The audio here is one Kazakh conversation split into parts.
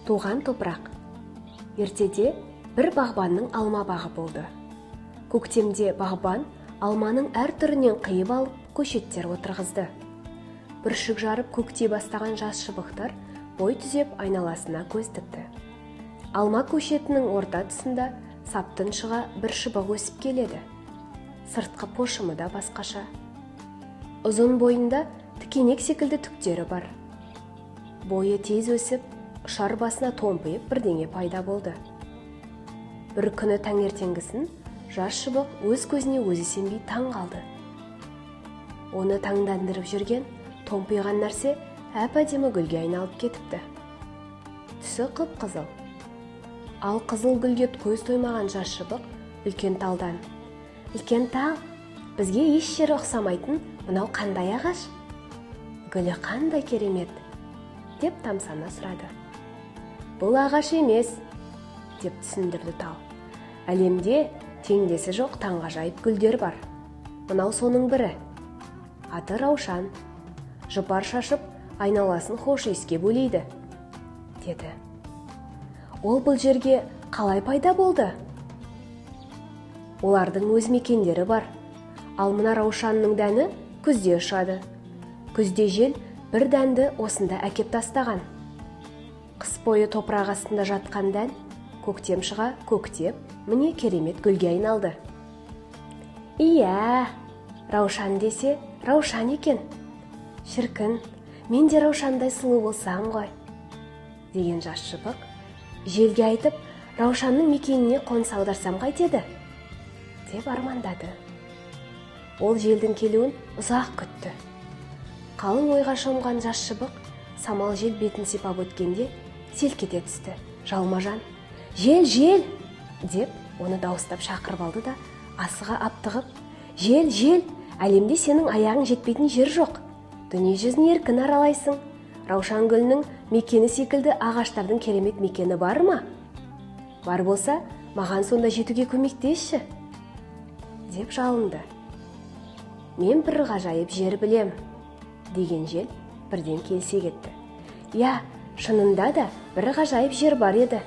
Туған топырақ. Ертеде бір бағбанның алма бағы болды. Көктемде бағбан алманың әр түрінен қиып алып, көшеттер отырғызды. Бүршік жарып көктей бастаған жас шыбықтар бой түзеп, айналасына көз тікті. Алма көшетінің орта тұсында саптан шыға бір шыбық өсіп келеді. Сыртқы пошымы да басқаша. Ұзын бойында тікенек секілді түктері бар. Бойы тез өсіп, ұшар басына томпиып бірдеңе пайда болды. Бір күні таңертеңгісін жас шыбық өз көзіне өзі сенбей таң қалды. Оны таңдандырып жүрген томпиған нәрсе әп-әдемі гүлге айналып кетіпті. Түсі қып-қызыл. Ал қызыл гүлге көз тоймаған жас шыбық үлкен талдан: «Үлкен тал, бізге еш жері ұқсамайтын мынау қандай ағаш? Гүлі қандай керемет!» – деп тамсана сұрады. «Бұл ағаш емес, – деп түсіндірді тал. – Әлемде теңдесі жоқ таңғажайып гүлдер бар. Мынау соның бірі. Аты раушан. Жұпар шашып, айналасын хош иіске бөлейді», – деді. «Ол бұл жерге қалай пайда болды?» «Олардың өз мекендері бар. Ал мына раушанның дәні күзде ұшады. Күзде жел бір дәнді осында әкеп тастаған. Қыс бойы топырақ астында жатқан дән көктем шыға көктеп, міне, керемет гүлге айналды». «Иә, раушан десе раушан екен. Шіркін, мен де раушандай сұлу болсам ғой», – деген жас шыбық. «Желге айтып, раушанның мекеніне қоныс аударсам қайтеді?» – деп армандады. Ол желдің келуін ұзақ күтті. Қалың ойға шомған жас шыбық самал жел бетін сипап өткенде селк ете түсті. Жалма-жан: «Жел, жел!» – деп оны дауыстап шақырып алды да, асыға аптығып: «Жел, жел, әлемде сенің аяғың жетпейтін жер жоқ. Дүние жүзін еркін аралайсың. Раушан гүлінің мекені секілді ағаштардың керемет мекені бар ма? Бар болса, маған сонда жетуге көмектесші», – деп жалынды. «Мен бір ғажайып жер білем», – деген жел бірден келісе кетті. Иә, шынында да бір ғажайып жер бар еді.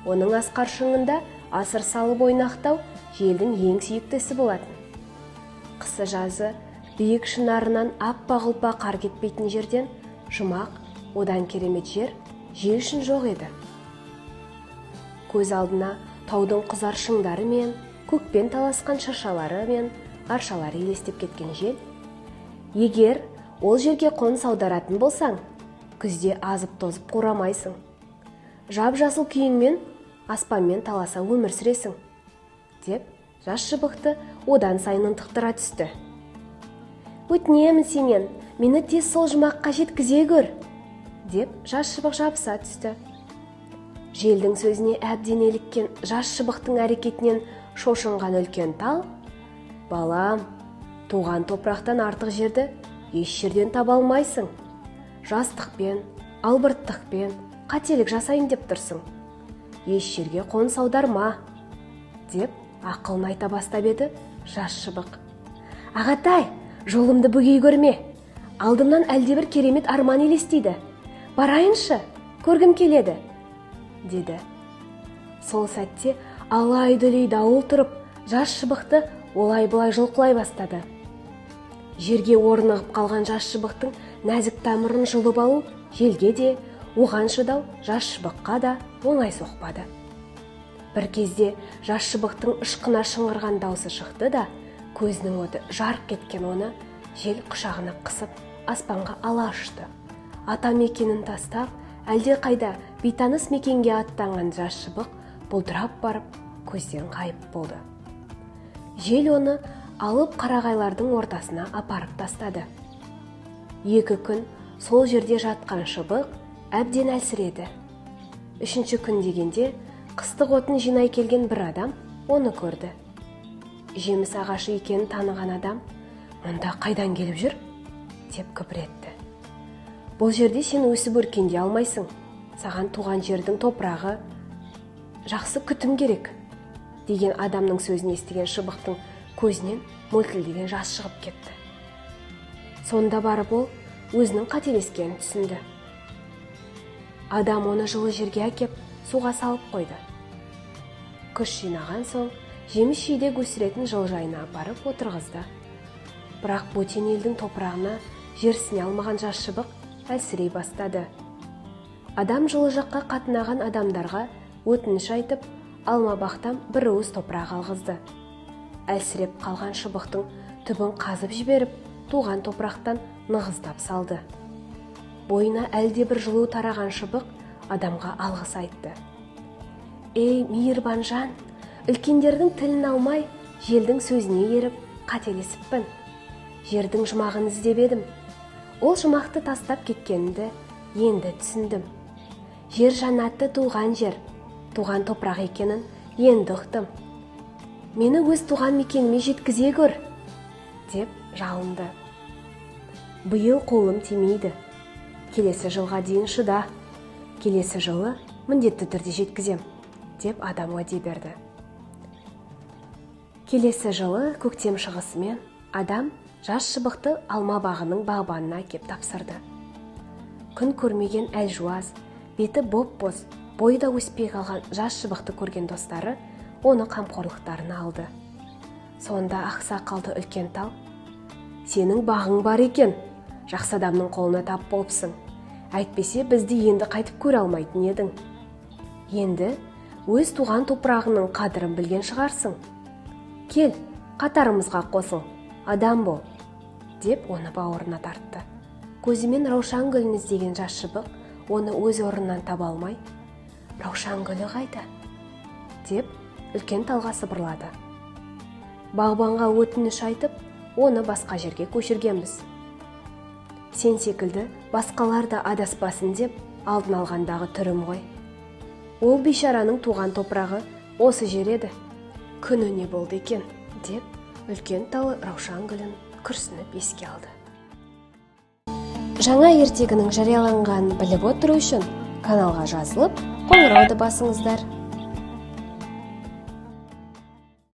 Оның асқар шыңында асыр салып ойнақтау желдің ең сүйікті ісі болатын. Қысы жазы биік шынарынан аппақ ұлпа қар кетпейтін жерден жұмақ одан керемет жер жел үшін жоқ еді. Көз алдына таудың құзар шыңдары мен көкпен таласқан шыршалары мен аршалары елестеп кеткен жел: «Егер ол жерге қоныс аударатын болсаң, күзде азып-тозып қурамайсың. Жап жасыл күйіңмен аспанмен таласа өмір сүресің», – деп жас шыбықты одан сайын ынтықтыра түсті. «Өтінемін сенен, мені тез сол жұмаққа жеткізе гөр», – деп жас шыбық жабыса түсті. Желдің сөзіне әбден еліккен жас шыбықтың әрекетінен шошынған үлкен тал: «Балам, туған топырақтан артық жерді еш жерден таба алмайсың. Жастықпен, албырттықпен қателік жасайын деп тұрсың. Еш жерге қоныс аударма», – деп ақылын айта бастап еді, жас шыбық: «Ағатай, жолымды бөгей көрме. Алдымнан әлдебір керемет арман елестейді. Барайыншы, көргім келеді», – деді. Сол сәтте алай дүлей дауыл тұрып, жас шыбықты олай бұлай жұлқылай бастады. Жерге орнығып қалған жас шыбықтың нәзік тамырын жұлып алу желге де, оған шыдау жас шыбыққа да оңай соқпады. Бір кезде жас шыбықтың ышқына шыңғырған даусы шықты да, көзінің оты жарқ кеткен оны жел құшағына қысып, аспанға ала ұшты. Ата мекенін тастап, әлде қайда бейтаныс мекенге аттанған жас шыбық бұлдырап барып көзден ғайып болды. Жел оны алып қарағайлардың ортасына апарып тастады. 2 күн сол жерде жатқан шыбық әбден әлсіреді. Үшінші күн дегенде қыстық отын жинай келген бір адам оны көрді. Жеміс ағашы екенін таныған адам: «Мұнда қайдан келіп жүр?» – деп күпір етті. «Бұл жерде сен өсіп өркендей алмайсың. Саған туған жердің топырағы, жақсы күтім керек», – деген адамның сөзін естіген шыбықтың көзінен мөлтілдеген жас шығып кетті. Сонда барып ол өзінің қателескенін түсінді. Адам оны жылы жерге әкеп, суға салып қойды. Күш жинаған соң, жеміс-жидек өсіретін жылыжайына апарып отырғызды. Бірақ бөтен елдің топырағына жерсіне алмаған жас шыбық әлсірей бастады. Адам жылы жаққа қатынаған адамдарға өтініш айтып, алма бақтан бір уыс топырақ алғызды. Әлсіреп қалған шыбықтың түбін қазып жіберіп, туған топырақтан нығыздап салды. Бойына әлде бір жылу тараған шыбық адамға алғыс айтты. Ей, мейірбан жан, үлкендердің тілін алмай, желдің сөзіне еріп, қателесіппін. Жердің жұмағын іздеп едім. Ол жұмақты тастап кеткенімді енді түсіндім. Жер жаннаты туған жер, туған топырақ екенін енді ұқтым. Мені өз туған мекеніме жеткізе көр, деп жалынды. Биыл қолым тимейді. Келесі жылға дейін шыда. Келесі жылы міндетті түрде жеткізем, деп адам уәде берді. Келесі жылы көктем шығысымен адам жас шыбықты алма бағының бағбанына әкеп тапсырды. Күн көрмеген әлжуаз, беті боп-боз, бойы да өспей қалған жас шыбықты көрген достары оны қамқорлықтарына алды. Сонда ақсақалды үлкен тал: «Сенің бағың бар екен, жақсы адамның қолына тап болыпсың. Әйтпесе бізді енді қайтып көре алмайтын едің. Енді өз туған топырағыңның қадірін білген шығарсың. Кел, қатарымызға қосыл, адам бол», деп оны бауырына тартты. Көзімен раушан гүлін іздеген жас шыбық оны өз орнынан таба алмай, «Раушан гүлі қайда?» деп үлкен талға сыбырлады. Бағбанға өтініш айтып, оны басқа жерге көшіргенбіз. Сен секілді басқалар да адаспасын деп алдын алғандағы түрім ғой. Ол бейшараның туған топырағы осы жер еді. Күні не болды екен, деп үлкен тал раушан гүлін күрсініп еске алды. Жаңа ертегінің жарияланғанын біліп отыру үшін каналға жазылып, қоңырауды басыңыздар.